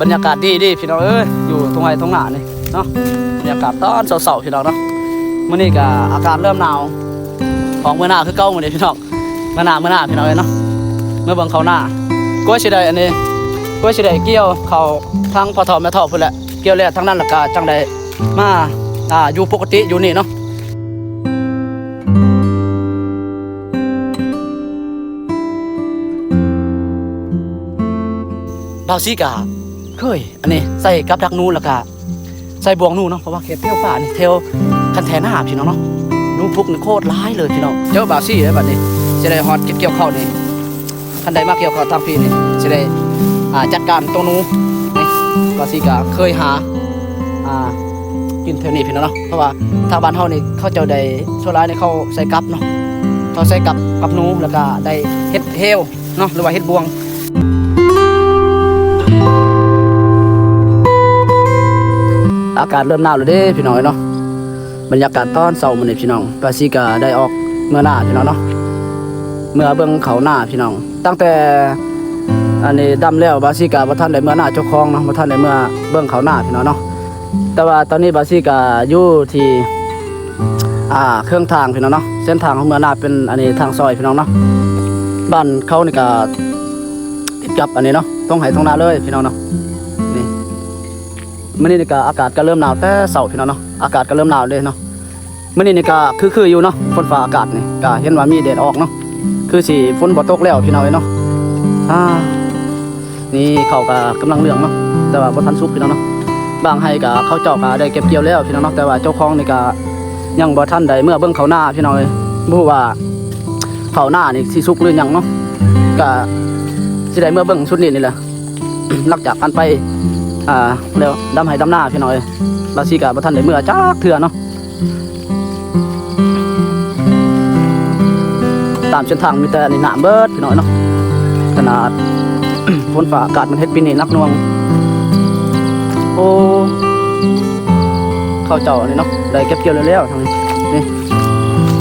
ບັນຍາກາດດີໆ ພີ່ນ້ອງເອີຍ ຢູ່ທົ່ງໄຮ່ທົ່ງນານີ້ເນາະ. ບັນຍາກາດຕອນເຊົ້າໆ ພີ່ນ້ອງເນາະ. ມື້ນີ້ກະອາກາດເລີ່ມໜາວ ອອກເມືອໜ້າຄືເກົ່າມື້ນີ້ພີ່ນ້ອງ. ເມືອໜ້າ ເມືອໜ້າ ພີ່ນ້ອງເອີຍເນາະ. ເມືອເບິ່ງເຂົ້ານາ ກວ່າຊິໄດ້ອັນນີ້ ກວ່າຊິໄດ້ກ່ຽວເຂົ້າທາງພໍ່ເຖົ້າແມ່ເຖົ້າພຸ້ນແຫຼະ. ກ່ຽວແລ້ວທາງນັ້ນ ແລ້ວກະຈັ່ງໄດ້ມາ ອ່າ ຢູ່ປົກກະຕິຢູ່ນີ້ເນາະ. ບ່າວສີກະເຄີຍ ອັນນີ້ໃສ່ກັບດັກໜູ ແລ້ວກະໃສ່ບ່ວງໜູເນາະ. ເພາະວ່າເຂດແຖວປ່ານີ້ ແຖວຄັນແຖນາພີ່ນ້ອງເນາະ ໜູພຸກນີ້ໂຄດຫຼາຍເລີຍພີ່ນ້ອງ. ເຈີບ່າວສີແລ້ວບັດນີ້ ຊິໄດ້ຮອດເກັບກ່ຽວເຂົ້ານີ້ ຄັນໄດ້ມາກ່ຽວເຂົ້າທາງພີ້ນີ້ ຊິໄດ້ ອ່າ ຈັດການຕົວໜູນີ້. ບ່າວສີກະເຄີຍຫາ ອ່າ ກິນແຖວນີ້ພີ່ນ້ອງເນາະ. ເພາະວ່າທາງບ້ານເຮົານີ້ ເຂົາເຈົ້າໄດ້ ສ່ວນຫຼາຍນີ້ເຂົາໃສ່ກັບເນາະ ເຂົາໃສ່ກັບ ກັບໜູ ແລ້ວກະໄດ້ເຮັດແຮ້ວ ເນາະ ຫຼືວ່າເຮັດບ່ວງ. ອາກາດເລີ່ມໜາວແລ້ວເດ້ພີ່ນ້ອງເອີຍເນາະ. ບັນຍາກາດຕອນເຊົ້າມື້ນີ້ພີ່ນ້ອງ ບ່າວສີກະໄດ້ອອກເມືອໜ້າພີ່ນ້ອງເນາະ ເມືອເບິ່ງເຂົ້ານາພີ່ນ້ອງ. ຕັ້ງແຕ່ອັນນີ້ດຳແລ້ວ ບ່າວສີກະບໍ່ທັນໄດ້ເມືອໜ້າເຈົ້າຂອງເນາະ ບໍ່ທັນໄດ້ເມືອເບິ່ງເຂົ້ານາພີ່ນ້ອງເນາະ. ແຕ່ວ່າຕອນນີ້ບ່າວສີກະຢູ່ທີ່ ອ່າ ເຄິ່ງທາງພີ່ນ້ອງເນາະ. ເສັ້ນທາງເມືອນາເປັນອັນນີ້ທາງຊອຍພີ່ນ້ອງເນາະ. ບ້ານເຂົານີ້ກະຕິດກັບອັນນີ້ເນາະ ທົ່ງໄຮ່ທົ່ງນາເລີຍພີ່ນ້ອງເນາະ. ນີ້ ມື້ນີ້ນີ້ກະອາກາດກະເລີ່ມໜາວແຕ່ເຊົ້າພີ່ນ້ອງເນາະ ອາກາດກະເລີ່ມໜາວເດ້ເນາະ. ມື້ນີ້ນີ້ກະຄືໆຢູ່ເນາະ ຝົນຟ້າອາກາດນີ້ກະເຫັນວ່າມີແດດອອກເນາະ ຄືຊິຝົນບໍ່ຕົກແລ້ວພີ່ນ້ອງເອີຍເນາະ. ອ່າ ນີ້ເຂົ້າກະກຳລັງເຫຼືອງເນາະ ແຕ່ວ່າບໍ່ທັນສຸກພີ່ນ້ອງເນາະ. ບາງໄຮ່ກະເຂົາເຈົ້າກະໄດ້ເກັບກ່ຽວແລ້ວພີ່ນ້ອງເນາະ ແຕ່ວ່າເຈົ້າຂອງນີ້ກະຍັງບໍ່ທັນໄດ້ເມືອເບິ່ງເຂົ້ານາພີ່ນ້ອງເອີຍ. ບໍ່ຮູ້ວ່າເຂົ້ານານີ້ຊິສຸກຫຼືຍັງເນາະ ກະຊິໄດ້ເມືອເບິ່ງຊຸດນີ້ນີ້ແຫຼະ. ຫຼັງຈາກຜ່ານໄປ ອ່າ ແລ້ວດຳໄຮ່ດຳນາພີ່ນ້ອງເອີຍ ບ່າວສີກະບໍ່ທັນໄດ້ເມືອຈັກເທື່ອເນາະ. ຕາມເສັ້ນທາງມີແຕ່ອັນນີ້ນ້ຳເບິດພີ່ນ້ອງເນາະ. ຂະໜາດຝົນຟ້າອາກາດມັນເຮັດປີນີ້ໜັກໜ່ວງ. ໂອ້ ເຂົ້າເຈົ້ານີ້ເນາະ ໄດ້ເກັບກ່ຽວແລ້ວໆ ທາງນີ້ ນີ້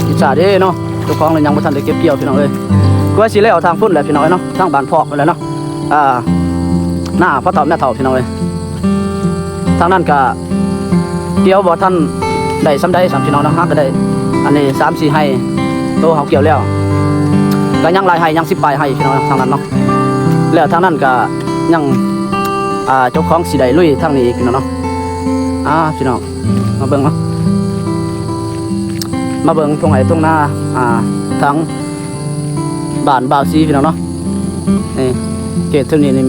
ອິດສາເດ້ເນາະ ເຈົ້າຂອງລະຍັງບໍ່ທັນໄດ້ເກັບກ່ຽວພີ່ນ້ອງເອີຍ. ກວ່າຊິແລ້ວທາງພຸ້ນແຫຼະພີ່ນ້ອງເອີຍເນາະ ທາງບ້ານພອກພຸ້ນແຫຼະເນາະ. ອ່າ ນາພໍ່ເຖົ້າແມ່ເຖົ້າພີ່ນ້ອງເອີຍ. ທາງນັ້ນກະກ່ຽວບໍ່ທັນໄດ້ສ່ຳໃດຊ້ຳພີ່ນ້ອງເນາະ ຫາກະໄດ້ອັນນີ້ສາມສີ່ໄຮ່ ໂຕເຮົາກ່ຽວແລ້ວ ກະຍັງຫຼາຍໄຮ່ ຍັງສິບປາຍໄຮ່ພີ່ນ້ອງທາງນັ້ນເນາະ. ແລ້ວທາງນັ້ນກະຍັງ ອ່າ ເຈົ້າຂອງຊິໄດ້ລຸຍທາງນີ້ອີກພີ່ນ້ອງເນາະ. ອ່າ ພີ່ນ້ອງມາເບິ່ງເນາະ ມາເບິ່ງທົ່ງໄຮ່ທົ່ງນາ ອ່າ ທາງ ບ້ານບ່າວສີພີ່ນ້ອງເນາະ. ນີ້ເຂດເທິງນີ້ນີ້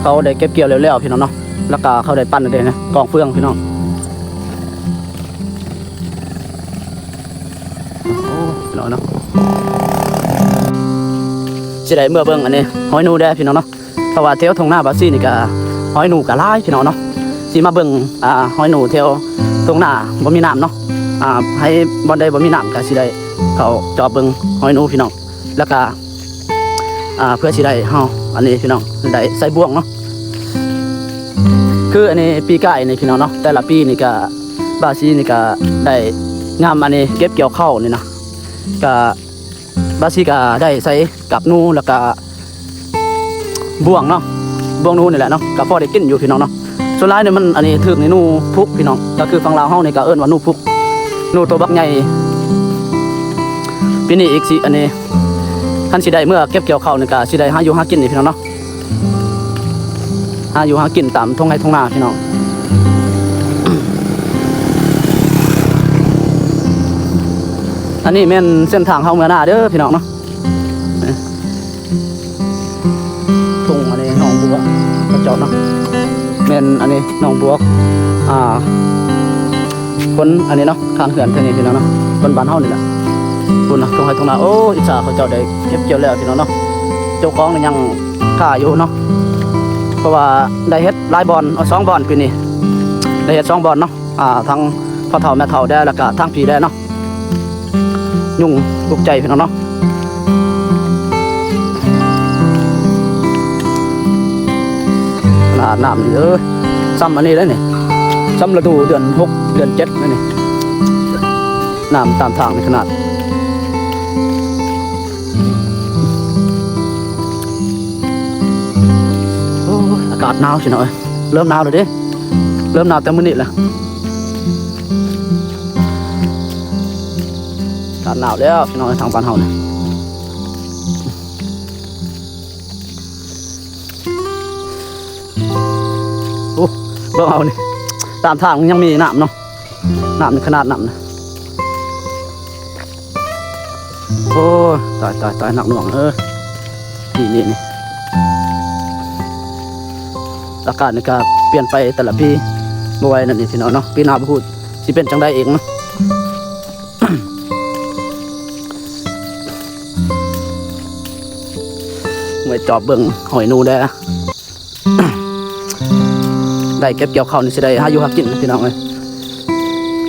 ເຂົາໄດ້ເກັບກ່ຽວແລ້ວໆ ພີ່ນ້ອງເນາະ ແລ້ວກະເຂົາໄດ້ປັ່ນເດ້ນະ ກອງເຟືອງພີ່ນ້ອງ. ໂອ້ ພີ່ນ້ອງເນາະ ຊິໄດ້ເມືອເບິ່ງອັນນີ້ ຮອຍໜູແດ່ພີ່ນ້ອງເນາະ. ເພາະວ່າແຖວທົ່ງນາບ່າວສີນີ້ກະ ຮອຍໜູກະຫຼາຍພີ່ນ້ອງເນາະ. ຊິມາເບິ່ງ ອ່າ ຮອຍໜູແຖວທົ່ງນາບໍ່ມີນ້ຳເນາະ. ອ່າ ໃຫ້ບ່ອນໃດບໍ່ມີນ້ຳກະຊິໄດ້ເຂົ້າຈອບເບິ່ງຮອຍໜູພີ່ນ້ອງ. ແລ້ວກະ ອ່າ ເພື່ອຊິໄດ້ເຮົາອັນນີ້ພີ່ນ້ອງ ໄດ້ໃສ່ບ່ວງເນາະ. ຄືອັນນີ້ປີກາຍນີ້ພີ່ນ້ອງເນາະ ແຕ່ລະປີນີ້ກະ ບ່າວສີນີ້ກະໄດ້ຍາມອັນນີ້ເກັບກ່ຽວເຂົ້ານີ້ນະ ກະ ບ່າວສີກະໄດ້ໃສ່ກັບໜູ ແລ້ວກະບ່ວງເນາະ ບ່ວງໜູນີ້ແຫຼະເນາະ ກະພໍໄດ້ກິນຢູ່ພີ່ນ້ອງເນາະ. ສ່ວນຫຼາຍນີ້ມັນ ອັນນີ້ຖືກນີ້ໜູພຸກພີ່ນ້ອງ ກະຄືຝັ່ງລາວເຮົານີ້ກະເອີ້ນວ່າໜູພຸກ ໜູໂຕບັກໃຫຍ່. ປີນີ້ອີກຊິ ອັນນີ້ ຄັນຊິໄດ້ເມືອເກັບກ່ຽວເຂົ້ານີ້ກະຊິໄດ້ຫາຢູ່ຫາກິນນີ້ພີ່ນ້ອງເນາະ. ຫາຢູ່ຫາກິນຕາມທົ່ງໄຮ່ທົ່ງນາພີ່ນ້ອງ. ອັນນີ້ແມ່ນເສັ້ນທາງເຮົາເມືອນາເດີພີ່ນ້ອງເນາະ. ທົ່ງອັນນີ້ໜອງບົວເຂົາເຈົ້າເນາະ ແມ່ນອັນນີ້ໜອງບົວ ອ່າ ຄົນອັນນີ້ເນາະ ຂ້າງເຮືອນເທິງນີ້ພີ່ນ້ອງເນາະ ຄົນບ້ານເຮົານີ້ແຫຼະ. ພຸ້ນນະ ທົ່ງໄຮ່ທົ່ງນາ ໂອ້ ອິດສາເຂົາເຈົ້າໄດ້ເກັບກ່ຽວແລ້ວພີ່ນ້ອງເນາະ. ເຈົ້າຂອງນີ້ຍັງຄ້າຢູ່ເນາະ ເພາະວ່າໄດ້ເຮັດຫຼາຍບ່ອນ ເອົາສອງບ່ອນປີນີ້ ໄດ້ເຮັດສອງບ່ອນເນາະ. ອ່າ ທັງພໍ່ເຖົ້າແມ່ເຖົ້າແດ່ ແລ້ວກະທັງຜີແດ່ເນາະ. ຍຸງທຸກໃຈພີ່ນ້ອງເນາະ. ຂະໜາດນ້ຳນີ້ເດີ ຊ່ຳອັນນີ້ເດ້ນີ້ ຊ່ຳລະດູເດືອນຫົກເດືອນເຈັດນີ້ ນ້ຳຕາມທາງນີ້ຂະໜາດ. ໂອ້ຍ ອາ ກາດໜາວພີ່ນ້ອງເອີຍ ເລີ່ມໜາວແລ້ວເດ້ ເລີ່ມໜາວແຕ່ມື້ນີ້ແຫຼະ ອາກາດໜາວແລ້ວພີ່ນ້ອງເອີຍ ທາງບ້ານເຮົານີ້ ໂອ້ ເບິ່ງເອົານີ້ ຕາມທາງຍັງມີນ້ຳເນາະ ນ້ຳນີ້ຂະໜາດນ້ຳນະ ໂອ້ຍ ຕາຍ ຕາຍ ຕາຍ ໜັກໜ່ວງເອີຍ ປີນີ້ນີ້ ອາກາດນີ້ກະປ່ຽນໄປແຕ່ລະປີ ບໍ່ໄຫວນັ້ນນີ້ພີ່ນ້ອງເນາະ ປີໜ້າບໍ່ຮູ້ຊິເປັນຈັ່ງໃດອີກເນາະ ເມື່ອຍຈອບເບິ່ງຫອຍໜູແດ່. ໄດ້ເກັບກ່ຽວເຂົ້ານີ້ຊິໄດ້ຫາຢູ່ຫາກິນພີ່ນ້ອງເອີຍ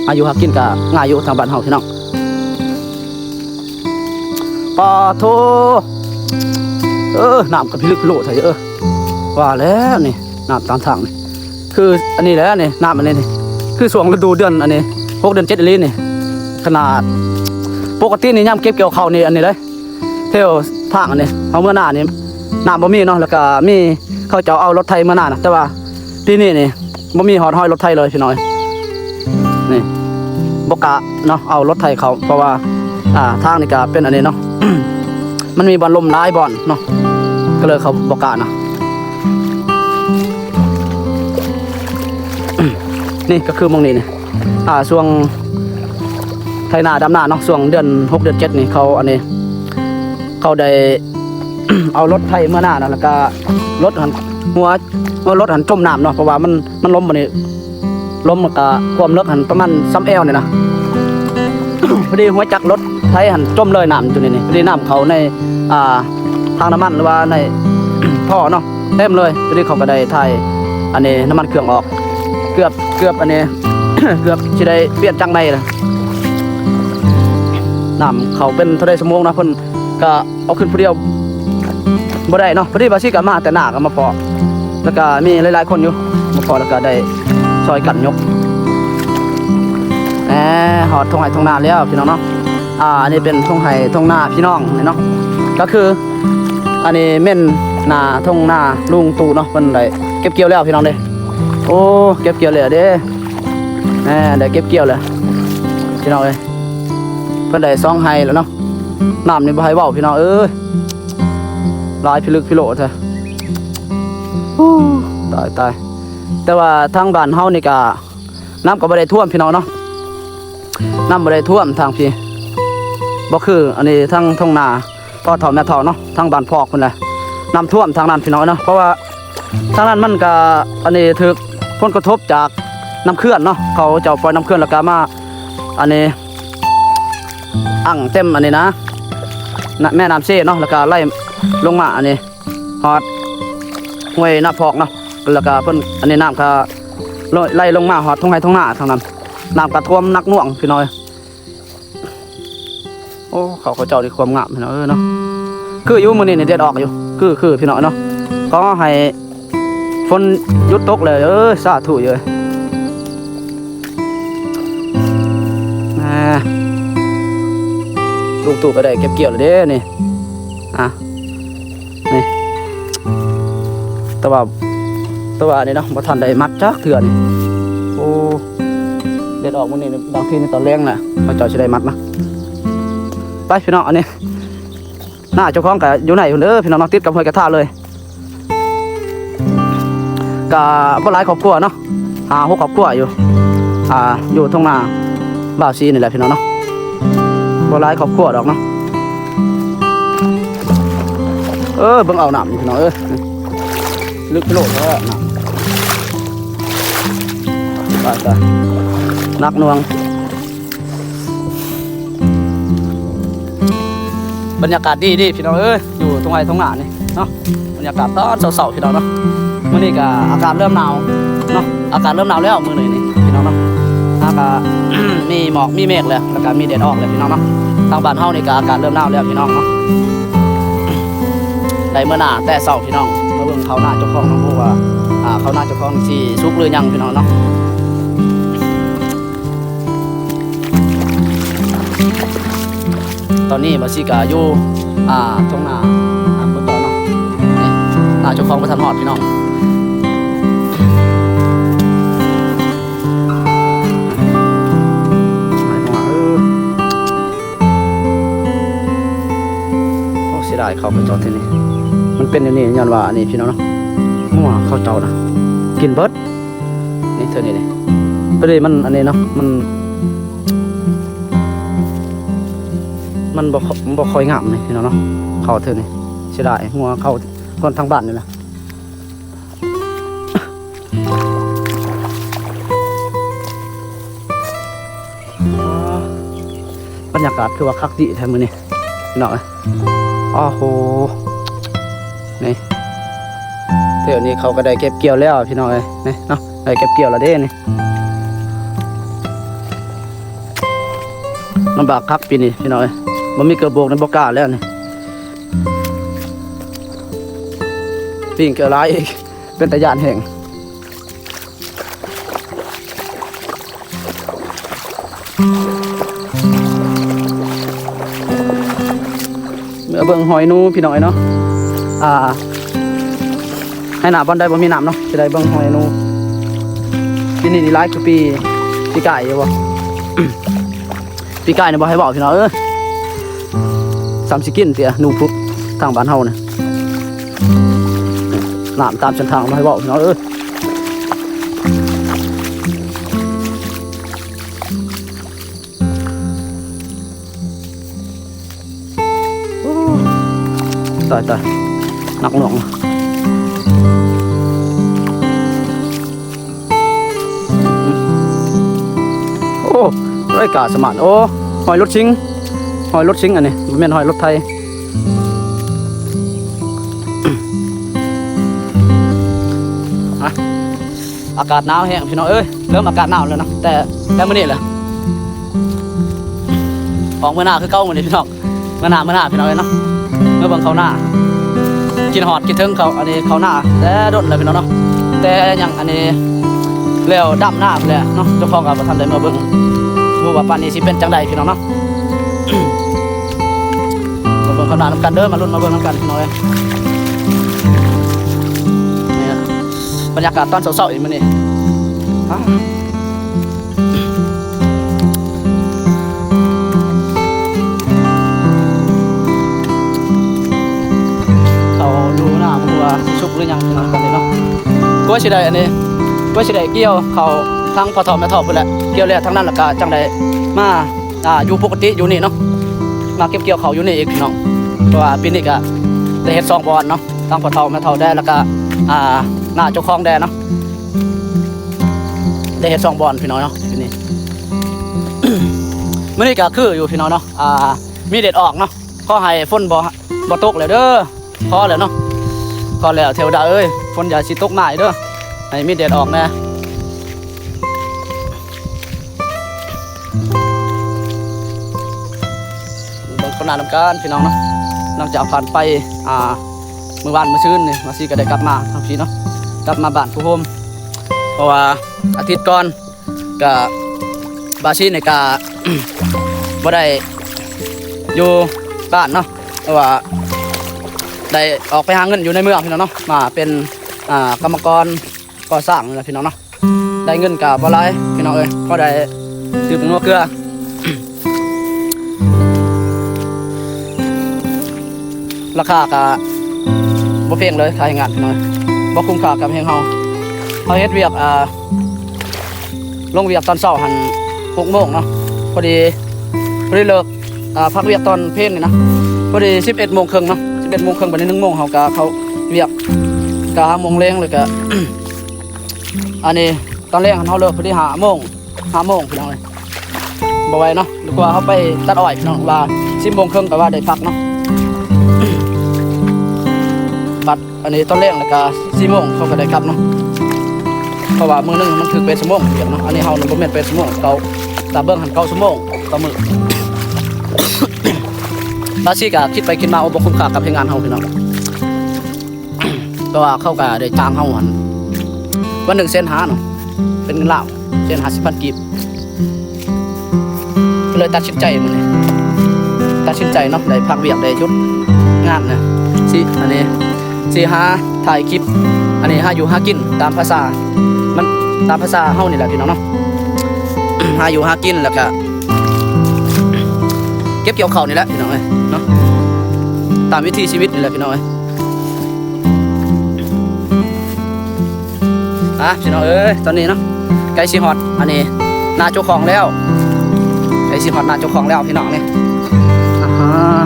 ຫາຢູ່ຫາກິນກະງ່າຍຢູ່ທາງບ້ານເຮົາພີ່ນ້ອງ ປາໂທ ເອີ ນ້ຳກະພິລຶກພິໂລແທ້ເອີ ວ່າແລ້ວນີ້ ນ້ຳຕາມທາງນີ້ ຄືອັນນີ້ແຫຼະນີ້ ນ້ຳອັນນີ້ນີ້ ຄືຊ່ວງລະດູເດືອນອັນນີ້ ຫົກເດືອນເຈັດອີ່ຫຼີນີ້ ຂະໜາດ ປົກກະຕິນີ້ຍາມເກັບກ່ຽວເຂົ້ານີ້ອັນນີ້ເດ້ ແຖວທາງອັນນີ້ ເຮົາເມືອນານີ້ ນ້ຳບໍ່ມີເນາະ ແລ້ວກະມີ ເຂົາເຈົ້າເອົາລົດໄຖເມືອນານະ ແຕ່ວ່າປີນີ້ນີ້ ບໍ່ມີຮອດຮອຍລົດໄຖເລີຍພີ່ນ້ອງເອີຍ ນີ້ ບໍ່ກະເນາະ ເອົາລົດໄຖເຂົ້າ ເພາະວ່າ ອ່າ ທາງນີ້ກະເປັນອັນນີ້ເນາະ ມັນມີບ່ອນລົມຫຼາຍບ່ອນເນາະ ກະເລີຍເຂົາບໍ່ກະນະ ນີ້ກະຄືໝ່ອງນີ້ນີ້ ອ່າ ຊ່ວງໄຖນາດຳນາເນາະ ຊ່ວງເດືອນຫົກເດືອນເຈັດນີ້ ເຂົາອັນນີ້ ເຂົາໄດ້ ເອົາລົດໄຖເມືອນານະ ແລ້ວກະລົດຫັ້ນ ຫົວ ຫົວລົດຫັ້ນຈົມນ້ຳເນາະ ເພາະວ່າມັນ ມັນລົມບັດນີ້ ລົມມັນກະຄວາມເລິກຫັ້ນປະມານຊຳແອວນີ້ນະ ພໍດີຫົວຈັກລົດໄຖຫັ້ນຈົມເລີຍ ນ້ຳຢູ່ໃນນີ້ ພໍດີນ້ຳເຂົ້າໃນ ອ່າ ຖັງນ້ຳມັນ ຫຼືວ່າໃນທໍ່ເນາະ ເຕັມເລີຍ ພໍດີເຂົາກະໄດ້ຖ່າຍອັນນີ້ນ້ຳມັນເຄື່ອງອອກ ເກືອບ ເກືອບອັນນີ້ ເກືອບຊິໄດ້ປ່ຽນຈັກໃນລະ ນ້ຳເຂົ້າເປັນເທົ່າໃດຊົ່ວໂມງນະ ເພິ່ນກະເອົາຂຶ້ນຜູ້ດຽວບໍ່ໄດ້ເນາະ ພໍດີບ່າວສີກະມາແຕ່ນາກະມາພໍ້ ແລ້ວກະມີຫຼາຍໆຄົນຢູ່ ມາພໍ້ແລ້ວກະໄດ້ຊ່ອຍກັນຍົກ ແອ ຮອດທົ່ງໄຮ່ທົ່ງນາແລ້ວພີ່ນ້ອງເນາະ ອ່າ ອັນນີ້ເປັນທົ່ງໄຮ່ທົ່ງນາພີ່ນ້ອງນີ້ເນາະ ກະຄື ອັນນີ້ແມ່ນນາທົ່ງນາລຸງຕູ້ເນາະ ເພິ່ນໄດ້ເກັບກ່ຽວແລ້ວພີ່ນ້ອງເດ້ ໂອ້ ເກັບກ່ຽວແລ້ວເດ້ ແອ ໄດ້ເກັບກ່ຽວແລ້ວພີ່ນ້ອງເອີຍ ເພິ່ນໄດ້ສອງໄຮ່ແລ້ວເນາະ ນ້ຳນີ້ບໍ່ໃຫ້ເວົ້າພີ່ນ້ອງເອີຍ ຫຼາຍພິລຶກພິໂລແທ້ ໂອ້ ຕາຍ ຕາຍ ແຕ່ວ່າທາງບ້ານເຮົານີ້ກະ ນ້ຳກະບໍ່ໄດ້ຖ້ວມພີ່ນ້ອງເນາະ ນ້ຳບໍ່ໄດ້ຖ້ວມທາງພີ້ ບໍ່ຄືອັນນີ້ທາງທົ່ງນາພໍ່ເຖົ້າແມ່ເຖົ້າເນາະ ທາງບ້ານພອກພຸ້ນແຫຼະ ນ້ຳຖ້ວມທາງນັ້ນພີ່ນ້ອງເນາະ ເພາະວ່າທາງນັ້ນມັນກະອັນນີ້ຖືກຜົນກະທົບຈາກນ້ຳເຂື່ອນເນາະ ເຂົາເຈົ້າປ່ອຍນ້ຳເຂື່ອນແລ້ວກະມາອັນນີ້ ອັ່ງເຕັມອັນນີ້ນະ ນະ ແມ່ນ້ຳເຊເນາະ ແລ້ວກະໄຫຼລົງມາອັນນີ້ ຮອດຫ້ວຍນາພອກເນາະ ແລ້ວກະເພິ່ນ ອັນນີ້ນ້ຳກະໄຫຼລົງມາຮອດທົ່ງໄຮ່ທົ່ງນາທາງນັ້ນ ນ້ຳກະຖ້ວມໜັກໜ່ວງພີ່ນ້ອງເອີຍ ໂອ້ ເຂົ້າເຂົາເຈົ້ານີ້ຄວາມງາມພີ່ນ້ອງເອີຍເນາະ ຄືຢູ່ມື້ນີ້ນີ້ແດດອອກຢູ່ ຄື ຄືພີ່ນ້ອງເນາະ ຂໍໃຫ້ ຝົນຢຸດຕົກແລ້ວເອີຍ ສາທຸເອີຍ ອ່າ ລຸງຕູ້ກະໄດ້ເກັບກ່ຽວແລ້ວເດ້ນີ້ ອ່າ ນີ້ ແຕ່ວ່າ ແຕ່ວ່ານີ້ເນາະ ບໍ່ທັນໄດ້ມັດຈັກເທື່ອນີ້ ໂອ້ ແດດອອກມື້ນີ້ ບາງທີນີ້ຕອນແລງນະ ເຂົາເຈົ້າຊິໄດ້ມັດນະ ໄປພີ່ນ້ອງ ອັນນີ້ ນາເຈົ້າຂອງກະຢູ່ໃນພຸ້ນເດີພີ່ນ້ອງເນາະ ຕິດກັບຫ້ວຍກະທາເລີຍ ກະບໍ່ຫຼາຍຄອບຄົວເນາະ ຫ້າຫົກຄອບຄົວຢູ່ ອ່າ ຢູ່ທົ່ງນາບ່າວສີນີ້ແຫຼະພີ່ນ້ອງເນາະ ບໍ່ຫຼາຍຄອບຄົວດອກເນາະ ເອີ ເບິ່ງເອົານ້ຳນີ້ພີ່ນ້ອງເອີຍ ລຶກໂລດແທ້ນ້ຳ ຕາຍ ຕາຍ ໜັກໜ່ວງ. ບັນຍາກາດດີໆ ພີ່ນ້ອງເອີຍ ຢູ່ທົ່ງໄຮ່ທົ່ງນານີ້ເນາະ ບັນຍາກາດຕອນເຊົ້າໆ ພີ່ນ້ອງເນາະ ມື້ນີ້ກະອາກາດເລີ່ມໜາວເນາະ ອາກາດເລີ່ມໜາວແລ້ວມື້ນີ້ນີ້ ພີ່ນ້ອງເນາະ ຫາກະ ມີໝອກມີເມກແລ້ວ ແລ້ວກະມີແດດອອກແລ້ວ ພີ່ນ້ອງເນາະ ທາງບ້ານເຮົານີ້ກະອາກາດເລີ່ມໜາວແລ້ວ ພີ່ນ້ອງເນາະ ໄດ້ເມືອນາແຕ່ເຊົ້າ ພີ່ນ້ອງ ມາເບິ່ງເຂົ້ານາເຈົ້າຂອງເນາະ ບໍ່ຮູ້ວ່າ ອ່າ ເຂົ້ານາເຈົ້າຂອງຊິສຸກຫຼືຍັງ ພີ່ນ້ອງເນາະ. ຕອນນີ້ບ່າວສີກະຢູ່ ອ່າ ທົ່ງນາ ອ່າ ບໍ່ຕໍ່ເນາະ ນີ້ ນາເຈົ້າຂອງບໍ່ທັນຮອດພີ່ນ້ອງ ເຂົ້າໄປຈອດທີ່ນີ້ ມັນເປັນແນວນີ້ ຍ້ອນວ່າອັນນີ້ພີ່ນ້ອງເນາະ ງົວເຂົາເຈົ້ານະກິນເບິດ ນີ້ເທື່ອນີ້ນີ້ ພໍດີມັນອັນນີ້ເນາະ ມັນ ມັນບໍ່ ບໍ່ຄ່ອຍງາມນີ້ພີ່ນ້ອງເນາະ ເຂົ້າເທື່ອນີ້ ເສຍດາຍ ງົວເຂົ້າຄົນທາງບ້ານນີ້ແຫຼະ. ອໍ ບັນຍາກາດຄືວ່າຄັກດີແທ້ມື້ນີ້ພີ່ນ້ອງເອີຍ ໂອ້ໂຫ ນີ້ ແຖວນີ້ເຂົາກໍໄດ້ເກັບກ່ຽວແລ້ວພີ່ນ້ອງເອີຍ ນີ້ເນາະ ໄດ້ເກັບກ່ຽວແລ້ວເດ້ນີ້ ລຳບາກຄັກປີນີ້ພີ່ນ້ອງເອີຍ ບໍ່ມີເກີບໂບກນີ້ບໍ່ກ້າແລ້ວນີ້ ປີ້ງກໍຫຼາຍອີກ ເປັນຕາຢ້ານແຮງ. ເມືອເບິ່ງຫອຍໜູພີ່ນ້ອງເອີຍເນາະ ອ່າ ໃຫ້ໜ້າບ່ອນໃດບໍ່ມີນ້ຳເນາະ ຊິໄດ້ເບິ່ງຫອຍໜູ ປີນີ້ນີ້ຫຼາຍກວ່າປີ ປີກາຍຢູ່ບໍ່? ປີກາຍນີ້ບໍ່ໃຫ້ເວົ້າພີ່ນ້ອງເອີຍ ສ່ຳຊິກິນເຕີຍໜູພຸດທາງບ້ານເຮົານີ້ ນ້ຳຕາມເສັ້ນທາງບໍ່ໃຫ້ເວົ້າພີ່ນ້ອງເອີຍ. ຕາຍໆ ໜັກໜ່ວງ ໂອ້ ໄດ້ກາສະໝານ ໂອ້ ຮອຍລົດຊິງ ຮອຍລົດຊິງອັນນີ້ ບໍ່ແມ່ນຮອຍລົດໄຖ ອາກາດໜາວແຮງພີ່ນ້ອງເອີຍ ເລີ່ມອາກາດໜາວແລ້ວເນາະ ແຕ່ ແຕ່ມື້ນີ້ແຫຼະ ອອກເມືອໜ້າຄືເກົ່າມື້ນີ້ພີ່ນ້ອງ ເມືອໜ້າ ເມືອໜ້າພີ່ນ້ອງເອີຍເນາະ ເມືອເບິ່ງເຂົ້ານາ ຄິດຮອດຄິດເຖິງເຂົ້າ ອັນນີ້ເຂົ້ານາແຕ່ດົນແລ້ວພີ່ນ້ອງເນາະ ແຕ່ຍັງອັນນີ້ແລ້ວດຳນາພຸ້ນແຫຼະເນາະ ເຈົ້າຂອງກໍບໍ່ທັນໄດ້ມາເບິ່ງ ບໍ່ຮູ້ວ່າປານນີ້ຊິເປັນຈັ່ງໃດພີ່ນ້ອງເນາະ ມາເບິ່ງເຂົ້ານານຳກັນເດີ ມາລຸ້ນມາເບິ່ງນຳກັນພີ່ນ້ອງເອີຍ ນີ້ ບັນຍາກາດຕອນເຊົ້າໆອີກມື້ນີ້ ເຂົ້າຢູ່ນາບໍ່ຮູ້ວ່າຊິສຸກຫຼືຍັງເນາະ ຕອນນີ້ເນາະ ກວ່າຊິໄດ້ອັນນີ້ ກວ່າຊິໄດ້ກ່ຽວເຂົ້າທາງພໍ່ເຖົ້າແມ່ເຖົ້າພຸ້ນແຫຼະ ກ່ຽວແລ້ວທາງນັ້ນ ແລ້ວກະຈັ່ງໄດ້ມາ ອ່າ ຢູ່ປົກກະຕິຢູ່ນີ້ເນາະ ມາເກັບກ່ຽວເຂົ້າຢູ່ນີ້ອີກພີ່ນ້ອງ ເພາະວ່າປີນີ້ກະໄດ້ເຮັດສອງບ່ອນເນາະ ທາງພໍ່ເຖົ້າແມ່ເຖົ້າແດ່ ແລ້ວກະ ອ່າ ນາເຈົ້າຂອງແດ່ເນາະ ໄດ້ເຮັດສອງບ່ອນພີ່ນ້ອງເນາະ ປີນີ້ ມື້ນີ້ກະຄືຢູ່ພີ່ນ້ອງເນາະ ອ່າ ມີແດດອອກເນາະ ຂໍໃຫ້ຝົນບໍ່ ບໍ່ຕົກແລ້ວເດີ ພໍແລ້ວເນາະ ພໍແລ້ວເທວດາເອີຍ ຝົນຢ່າຊິຕົກມາອີກເດີ ໃຫ້ມີແດດອອກແດ່. ເບິ່ງຄວາມໜ້ານຳກັນພີ່ນ້ອງເນາະ ຫຼັງຈາກຜ່ານໄປ ອ່າ ມື້ວານມື້ຊືນນີ້ ມາຊີກໍໄດ້ກັບມາທາງພີ້ເນາະ ກັບມາບ້ານຜູ້ໂຮມ ເພາະວ່າອາທິດກ່ອນ ກະບາຊີນີ້ກະ ບໍ່ໄດ້ຢູ່ບ້ານເນາະ ເພາະວ່າໄດ້ອອກໄປຫາເງິນຢູ່ໃນເມືອງພີ່ນ້ອງເນາະ ມາເປັນ ອ່າ ກຳມະກອນກໍ່ສ້າງນີ້ແຫຼະພີ່ນ້ອງເນາະ ໄດ້ເງິນກະບໍ່ຫຼາຍພີ່ນ້ອງເອີຍ ພໍໄດ້ຊື້ໝູກງົວເກືອ ລາຄາກະບໍ່ແພງເລີຍ ຄ່າແຮງງານເນາະ ບໍ່ຄຸ້ມຄ່າກັບແຮງເຮົາ ເຮົາເຮັດວຽກ ອ່າ ລົງວຽກຕອນເຊົ້າຫັ້ນຫົກໂມງເນາະ ພໍດີ ພໍດີເລີກ ອ່າ ພັກວຽກຕອນເພນນີ້ນະ ພໍດີສິບເອັດໂມງເຄິ່ງເນາະ ສິບເອັດໂມງເຄິ່ງ ບາດນີ້ໜຶ່ງໂມງເຮົາກະເຂົ້າວຽກ ກະຫ້າໂມງແລງ ແລ້ວກະ ອັນນີ້ຕອນແລງຫັ້ນເຮົາເລີກພໍດີຫ້າໂມງ ຫ້າໂມງພີ່ນ້ອງເອີຍ ບໍ່ໄຫວເນາະ ຫຼືກວ່າເຮົາໄປຕັດອ້ອຍພີ່ນ້ອງ ວ່າສິບໂມງເຄິ່ງກໍວ່າໄດ້ພັກເນາະ ບັດອັນນີ້ຕອນແລງແລ້ວກໍສີ່ໂມງເຂົາກໍໄດ້ກັບເນາະ ເພາະວ່າມື້ໜຶ່ງມັນຖືກແປດຊົ່ວໂມງວຽກເນາະ ອັນນີ້ເຮົານີ້ບໍ່ແມ່ນແປດຊົ່ວໂມງ ເຂົາຕາມເບິ່ງຫັ້ນເກົ້າຊົ່ວໂມງຕໍ່ມື້ ບາງທີກໍຄິດໄປຄິດມາ ໂອ້ ບໍ່ຄຸ້ມຄ່າກັບແຮງງານເຮົາພີ່ນ້ອງ. ເພາະວ່າເຂົາກໍໄດ້ຈ້າງເຮົາຫັ້ນ ວັນໜຶ່ງແສນຫ້າເນາະ ເປັນເງິນລາວແສນຫ້າສິບພັນກີບ ກໍເລີຍຕັດສິນໃຈມື້ນີ້ ຕັດສິນໃຈເນາະ ໄດ້ພັກວຽກ ໄດ້ຢຸດງານນະ ຊິ ອັນນີ້ ຊິຫາຖ່າຍຄລິບ ອັນນີ້ຫາຢູ່ຫາກິນຕາມພາສາ ມັນຕາມພາສາເຮົານີ້ແຫຼະພີ່ນ້ອງເນາະ ຫາຢູ່ຫາກິນ ແລ້ວກະເກັບກ່ຽວເຂົ້ານີ້ແຫຼະພີ່ນ້ອງເອີຍເນາະ. ຕາມວິຖີຊີວິດນີ້ແຫຼະພີ່ນ້ອງເອີຍ. ອ່າ ພີ່ນ້ອງເອີຍ ຕອນນີ້ເນາະ ໃກ້ຊິຮອດອັນນີ້ນາເຈົ້າຂອງແລ້ວ ໃກ້ຊິຮອດນາເຈົ້າຂອງແລ້ວພີ່ນ້ອງນີ້. ອ່າ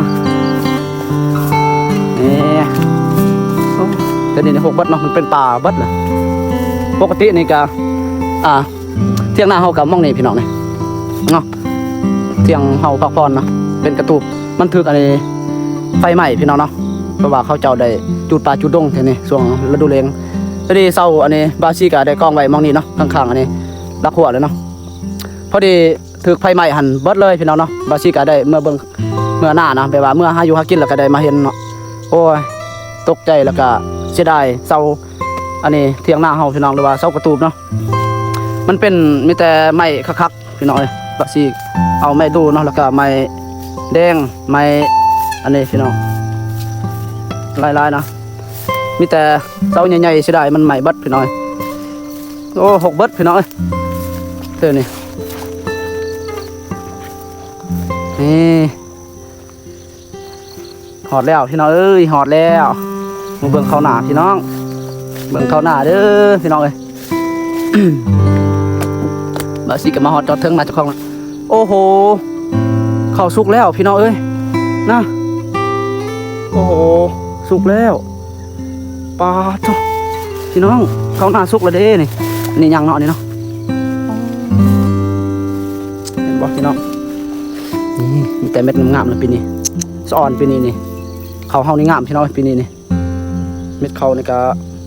ນີ້ ໂອ້ ແຕ່ນີ້ຫົກເບິດເນາະ ມັນເປັນປ່າເບິດລະ. ປົກກະຕິນີ້ກະ ອ່າ ຖຽງນາເຮົາກະໝ່ອງນີ້ພີ່ນ້ອງນີ້ເນາະ ຖຽງເຮົາພັກຜ່ອນເນາະ ເປັນກະຕູບ ມັນຖືກອັນນີ້ໄຟໄໝ້ພີ່ນ້ອງເນາະ ເພາະວ່າເຂົາເຈົ້າໄດ້ຈູດປ່າຈູດດົງແຖວນີ້ຊ່ວງລະດູແລ້ງ. ພໍດີເສົາອັນນີ້ບ່າວຊີກະໄດ້ກອງໄວ້ໝ່ອງນີ້ເນາະ ຂ້າງໆ ອັນນີ້ຫຼັກຮົ້ວເລີຍເນາະ ພໍດີຖືກໄຟໄໝ້ຫັ້ນເບິດເລີຍພີ່ນ້ອງເນາະ. ບ່າວຊີກະໄດ້ເມືອເບິ່ງ ເມືອນານະ ແບບວ່າເມືອຫາຢູ່ຫາກິນແລ້ວກະໄດ້ມາເຫັນເນາະ. ໂອ້ຍ ຕົກໃຈແລ້ວກະເສຍດາຍເສົາ ອັນນີ້ຖຽງນາເຮົາພີ່ນ້ອງ ຫຼືວ່າເສົາກະຕູບເນາະ ມັນເປັນມີແຕ່ໄມ້ຄັກໆ ພີ່ນ້ອງເອີຍ. ກະຊິເອົາໄມ້ດູ່ເນາະ ແລ້ວກະໄມ້ແດງ ໄມ້ອັນນີ້ພີ່ນ້ອງ ຫຼາຍໆ ນະ ມີແຕ່ເສົາໃຫຍ່ໆ ເສຍດາຍມັນໄໝ້ເບິດພີ່ນ້ອງເອີຍ. ໂອ້ ຫົກເບິດພີ່ນ້ອງເອີຍ ເທື່ອນີ້ ນີ້ ຮອດແລ້ວພີ່ນ້ອງເອີຍ ຮອດແລ້ວ. ມາເບິ່ງເຂົ້ານາພີ່ນ້ອງ ເບິ່ງເຂົ້ານາເດີພີ່ນ້ອງເອີຍ. ບ່າວຊີກະມາຮອດຈອດເທິງນາເຈົ້າຂອງລະ. ໂອ້ໂຫ ເຂົ້າສຸກແລ້ວພີ່ນ້ອງເອີຍ ນະ ໂອ້ໂຫ ສຸກແລ້ວ. ປາດໂທ້ ພີ່ນ້ອງ ເຂົ້ານາສຸກແລ້ວເດ້ນີ້ ນີ້ຍັງເນາະ ນີ້ເນາະ ເຫັນບໍ່ພີ່ນ້ອງ ນີ້ມີແຕ່ເມັດງາມໆ ນະ ປີນີ້ ສະອອນປີນີ້ນີ້. ເຂົ້າເຮົານີ້ງາມພີ່ນ້ອງ ປີນີ້ນີ້ ເມັດເຂົ້ານີ້ກະ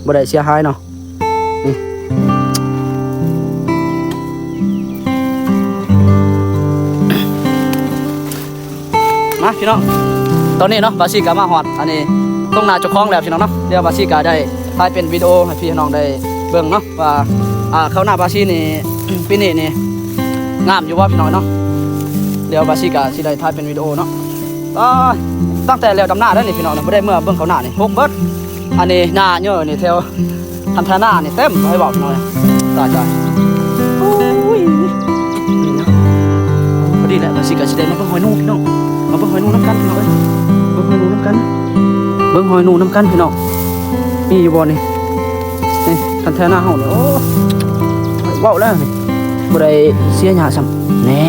ບໍ່ໄດ້ເສຍຫາຍເນາະ ນີ້. ມາພີ່ນ້ອງ ຕອນນີ້ເນາະ ບ່າວຊີກະມາຮອດອັນນີ້ທົ່ງນາເຈົ້າຂອງແລ້ວພີ່ນ້ອງເນາະ. ດຽວບ່າວຊີກະໄດ້ຖ່າຍເປັນວິດີໂອໃຫ້ພີ່ໃຫ້ນ້ອງໄດ້ເບິ່ງເນາະ ວ່າ ອ່າ ເຂົ້ານາບ່າວຊີນີ້ ປີນີ້ນີ້ງາມຢູ່ບໍ່ພີ່ນ້ອງເນາະ. ດຽວບ່າວຊີກະຊິໄດ້ຖ່າຍເປັນວິດີໂອເນາະ. ອ່າ ຕັ້ງແຕ່ແລ້ວດຳນາແລ້ວນີ້ພີ່ນ້ອງເນາະ ບໍ່ໄດ້ເມືອເບິ່ງເຂົ້ານານີ້ ຫົກເບິດ. ອັນນີ້ນາເຍີະນີ້ແຖວ ຄັນໄຖນານີ້ເຕັມ ໃຫ້ເວົ້າໜ້ອຍ ຕາຍໆ. ໂອ້ຍ ນີ້ນະ ພໍດີແຫຼະ ບ່າວຊີກະຊິໄດ້ມາເບິ່ງຮອຍໜູພີ່ນ້ອງ ມາເບິ່ງຮອຍໜູນຳກັນພີ່ນ້ອງເອີຍ ເບິ່ງຮອຍໜູນຳກັນ ເບິ່ງຮອຍໜູນຳກັນພີ່ນ້ອງ. ມີຢູ່ບໍ່ນີ້ ນີ້ ຄັນໄຖນາເຮົານີ້ ໂອ້ ເວົ້າແລ້ວນີ້ ບໍ່ໄດ້ເສຍຫຍ້າຊ້ຳ ແນ່.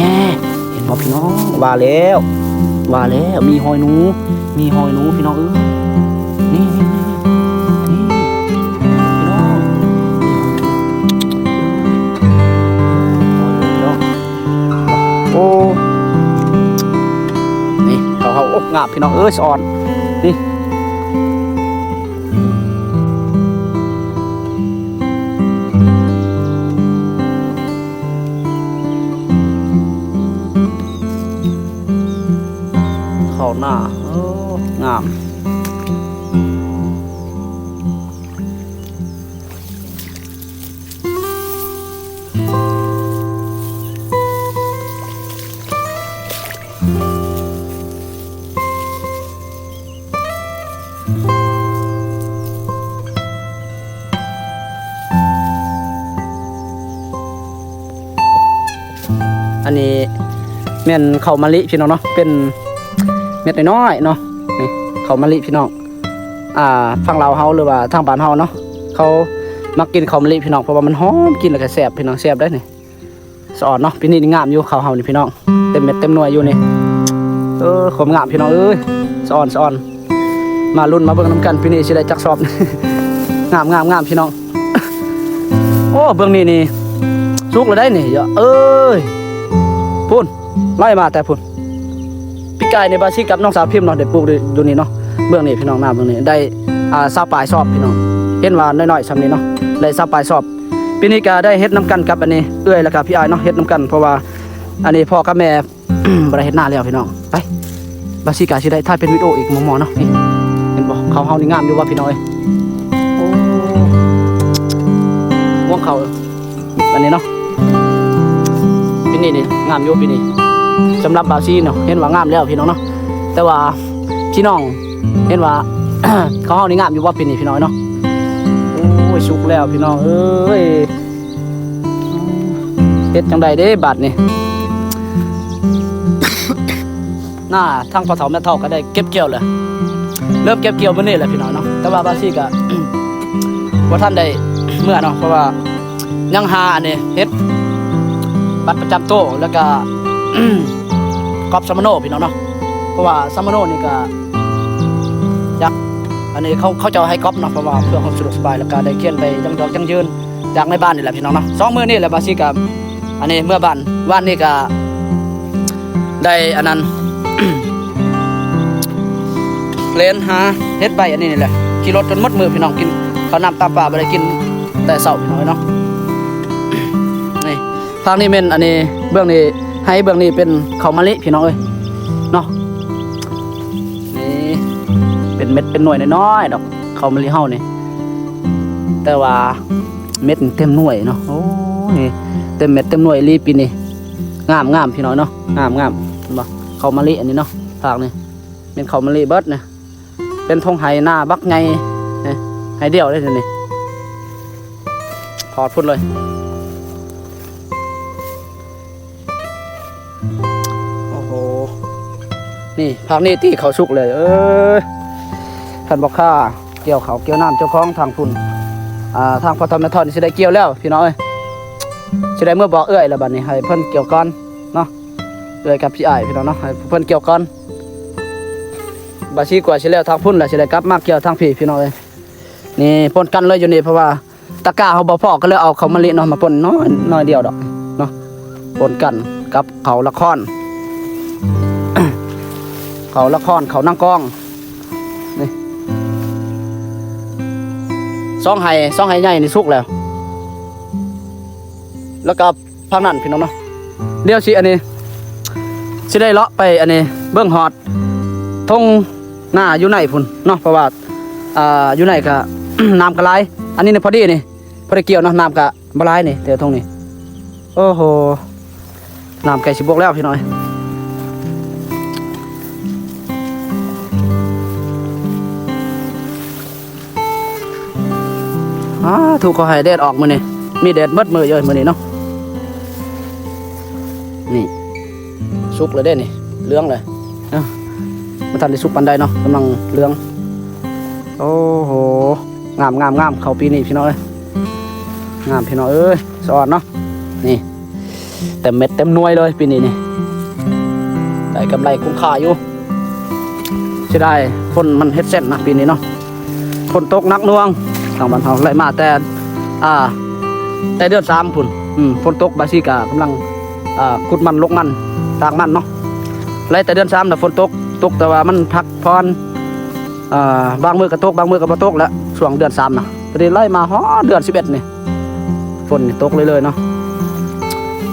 ເຫັນບໍ່ພີ່ນ້ອງ ວ່າແລ້ວ ວ່າແລ້ວ ມີຮອຍໜູ ມີຮອຍໜູພີ່ນ້ອງເອີຍ. ນີ້ ນີ້ ນີ້ ພີ່ນ້ອງ ໂອ້ ນີ້ ເຂົ້າເຮົາ ໂອ້ ງາມພີ່ນ້ອງເອີຍ ສະອອນ ນີ້. ເຂົ້ານາ ໂອ້ ງາມ. ອັນນີ້ແມ່ນເຂົ້າມະລິພີ່ນ້ອງເນາະ ເປັນເມັດນ້ອຍໆເນາະ ນີ້ເຂົ້າມະລິພີ່ນ້ອງ. ອ່າ ຝັ່ງລາວເຮົາ ຫຼືວ່າທາງບ້ານເຮົາເນາະ ເຂົາມັກກິນເຂົ້າມະລິພີ່ນ້ອງ ເພາະວ່າມັນຫອມ ກິນແລ້ວກະແຊບພີ່ນ້ອງ ແຊບໄດ໋ນີ້. ສະອອນເນາະ ປີນີ້ນີ້ງາມຢູ່ເຂົ້າເຮົານີ້ພີ່ນ້ອງ ເຕັມເມັດເຕັມໜ່ວຍຢູ່ນີ້. ເອີ ຄວາມງາມພີ່ນ້ອງເອີຍ ສະອອນ ສະອອນ ມາລຸ້ນມາເບິ່ງນຳກັນ ປີນີ້ຊິໄດ້ຈັກສອບ. ງາມ ງາມ ງາມພີ່ນ້ອງ. ໂອ້ ເບື້ອງນີ້ນີ້ສຸກແລ້ວໄດ໋ນີ້ ເອີຍ ພຸ້ນ ໄລ່ມາແຕ່ພຸ້ນ. ປີກາຍນີ້ບ່າວຊີກັບນ້ອງສາວພິມເນາະ ໄດ້ປູກຢູ່ນີ້ເນາະ ເບື້ອງນີ້ພີ່ນ້ອງ ນາເບື້ອງນີ້ໄດ້ ອ່າ ຊາວປາຍສອບພີ່ນ້ອງ ເຫັນວ່ານ້ອຍໆຊ່ຳນີ້ເນາະ ໄດ້ຊາວປາຍສອບ. ປີນີ້ກະໄດ້ເຮັດນຳກັນກັບອັນນີ້ ເອື້ອຍ ແລ້ວກະພີ່ອ້າຍເນາະ ເຮັດນຳກັນ ເພາະວ່າອັນນີ້ພໍ່ກັບແມ່ ບໍ່ໄດ້ເຮັດນາແລ້ວພີ່ນ້ອງ. ໄປ ບ່າວຊີກະຊິໄດ້ຖ່າຍເປັນວິດີໂອອີກມໍ່ໆເນາະ. ນີ້ ເຫັນບໍ່ ເຂົ້າເຮົານີ້ງາມຢູ່ບໍ່ພີ່ນ້ອງເອີຍ. ໂອ້ ຮວງເຂົ້າ ອັນນີ້ເນາະ ປີນີ້ນີ້ງາມຢູ່ປີນີ້ ສຳລັບບ່າວຊີເນາະ ເຫັນວ່າງາມແລ້ວພີ່ນ້ອງເນາະ. ແຕ່ວ່າພີ່ນ້ອງເຫັນວ່າ ເຂົ້າເຮົານີ້ງາມຢູ່ບໍ່ປີນີ້ພີ່ນ້ອງເນາະ. ໂອ້ຍ ສຸກແລ້ວພີ່ນ້ອງເອີຍ ເຮັດຈັ່ງໃດເດ້ບາດນີ້. ນາທາງພໍ່ເຖົ້າແມ່ເຖົ້າກະໄດ້ເກັບກ່ຽວແລ້ວ ເລີ່ມເກັບກ່ຽວມື້ນີ້ແຫຼະພີ່ນ້ອງເນາະ ແຕ່ວ່າບາຊີກະ ບໍ່ທັນໄດ້ເມືອເນາະ ເພາະວ່າຍັງຫາອັນນີ້ເຮັດບັດປະຈຳໂຕ ແລ້ວກະ ກອບສຳມະໂນພີ່ນ້ອງເນາະ ເພາະວ່າສຳມະໂນນີ້ກະຢາກ ອັນນີ້ເຂົາ ເຂົາເຈົ້າໃຫ້ກອບເນາະ ເພາະວ່າເພື່ອຄວາມສະດວກສະບາຍ ແລ້ວກະໄດ້ຂຽນໃບຢັ້ງຍອກຢັ້ງຢືນຈາກໃນບ້ານນີ້ແຫຼະພີ່ນ້ອງເນາະ. ສອງມື້ນີ້ແຫຼະບາຊີກະ ອັນນີ້ເມືອບ້ານ ວານນີ້ກະ ໄດ້ອັນນັ້ນ ແລ່ນຫາເຮັດໃບອັນນີ້ນີ້ແຫຼະ ຂີ່ລົດຈົນໝົດມື້ພີ່ນ້ອງ ກິນເຂົ້ານ້ຳຕຳປາ ບໍ່ໄດ້ກິນແຕ່ເຊົ້າພີ່ນ້ອງເອີຍເນາະ. ນີ້ ທາງນີ້ແມ່ນອັນນີ້ ເບື້ອງນີ້ ໄຮ່ເບື້ອງນີ້ເປັນເຂົ້າມະລິພີ່ນ້ອງເອີຍເນາະ. ນີ້ເປັນເມັດເປັນໜ່ວຍນ້ອຍໆດອກ ເຂົ້າມະລິເຮົານີ້ ແຕ່ວ່າເມັດເຕັມໜ່ວຍເນາະ. ໂອ້ ນີ້ເຕັມເມັດເຕັມໜ່ວຍອີ່ຫຼີປີນີ້ ງາມໆ ພີ່ນ້ອງເນາະ ງາມໆ ເຫັນບໍ່? ເຂົ້າມະລິອັນນີ້ເນາະ ພາກນີ້ ແມ່ນເຂົ້າມະລິເບິດນະ ເປັນທົ່ງໄຮ່ນາບັກໃຫຍ່ນະ ໄຮ່ດຽວເດ້ນີ້ ຮອດພຸ້ນເລີຍ. ໂອ້ໂຫ ນີ້ພາກນີ້ຕີເຂົ້າສຸກເລີຍ ເອີ ທ່ານພໍ່ຄ້າກ່ຽວເຂົ້າກ່ຽວນ້ຳ ເຈົ້າຂອງທາງພຸ້ນ ອ່າ ທາງພໍ່ເຖົ້າແມ່ເຖົ້ານີ້ຊິໄດ້ກ່ຽວແລ້ວພີ່ນ້ອງເອີຍ ຊິໄດ້ເມືອບອກເອື້ອຍແລ້ວ ບັດນີ້ໃຫ້ເພິ່ນກ່ຽວກ່ອນເນາະ ເອື້ອຍກັບພີ່ອ້າຍພີ່ນ້ອງເນາະ ໃຫ້ເພິ່ນກ່ຽວກ່ອນ. ບາຊີກວ່າຊິແລ້ວທາງພຸ້ນ ແລ້ວຊິໄດ້ກັບມາກ່ຽວທາງພີ້ພີ່ນ້ອງເອີຍ. ນີ້ປົນກັນເລີຍຢູ່ນີ້ ເພາະວ່າຕະກ້າເຮົາບໍ່ພໍ ກໍເລີຍເອົາເຂົ້າມະລິເນາະ ມາປົນນ້ອຍ ນ້ອຍດຽວດອກເນາະ ປົນກັນກັບເຂົ້າລະຄອນ ເຂົ້າລະຄອນ ເຂົ້ານາງກອງ. ນີ້ສອງໄຮ່ ສອງໄຮ່ໃຫຍ່ນີ້ສຸກແລ້ວ ແລ້ວກໍ ພາກນັ້ນພີ່ນ້ອງເນາະ. ດຽວຊິອັນນີ້ ຊິໄດ້ເລາະໄປອັນນີ້ ເບິ່ງຮອດທົ່ງນາຢູ່ໃນພຸ້ນເນາະ ເພາະວ່າ ອ່າ ຢູ່ໃນກະ ນ້ຳກະຫຼາຍ ອັນນີ້ນີ້ພໍດີນີ້ ພໍໄດ້ກ່ຽວເນາະ ນ້ຳກະບໍ່ຫຼາຍນີ້ ແຖວທົ່ງນີ້. ໂອ້ໂຫ ນ້ຳໃກ້ຊິບົກແລ້ວພີ່ນ້ອງເອີຍ. ອາ ທຸກ ຂໍໃຫ້ແດດອອກມື້ນີ້ ມີແດດໝົດມື້ເອີຍມື້ນີ້ເນາະ. ນີ້ ສຸກແລ້ວເດ້ນີ້ ເຫຼືອງແລ້ວ ເອີ ບໍ່ທັນໄດ້ສຸກປານໃດເນາະ ກຳລັງເຫຼືອງ. ໂອ້ໂຫ ງາມໆໆ ເຂົ້າປີນີ້ພີ່ນ້ອງເອີຍ ງາມພີ່ນ້ອງເອີຍ ສະອອນເນາະ ນີ້ ເຕັມເມັດເຕັມໜ່ວຍເລີຍປີນີ້ນີ້ ໄດ້ກຳໄລຄຸ້ມຄ່າຢູ່. ເສຍດາຍຝົນມັນເຮັດເສັ້ນນະປີນີ້ເນາະ ຝົນຕົກໜັກໜ່ວງ ທາງບ້ານເຮົາໄລ່ມາແຕ່ ອ່າ ແຕ່ເດືອນສາມພຸ້ນ ອືມ ຝົນຕົກ ບາຊີກະກຳລັງ ອ່າ ຂຸດມັນ ລົກມັນ ຕາກມັນເນາະ ໄລ່ແຕ່ເດືອນສາມນະ ຝົນຕົກ ຕົກແຕ່ວ່າມັນພັກຜ່ອນ ອ່າ ບາງມື້ກໍຕົກ ບາງມື້ກໍບໍ່ຕົກແຫຼະ ຊ່ວງເດືອນສາມນະ. ພໍດີໄລ່ມາຮອດເດືອນສິບເອັດນີ້ ຝົນນີ້ຕົກເລື້ອຍໆເນາະ.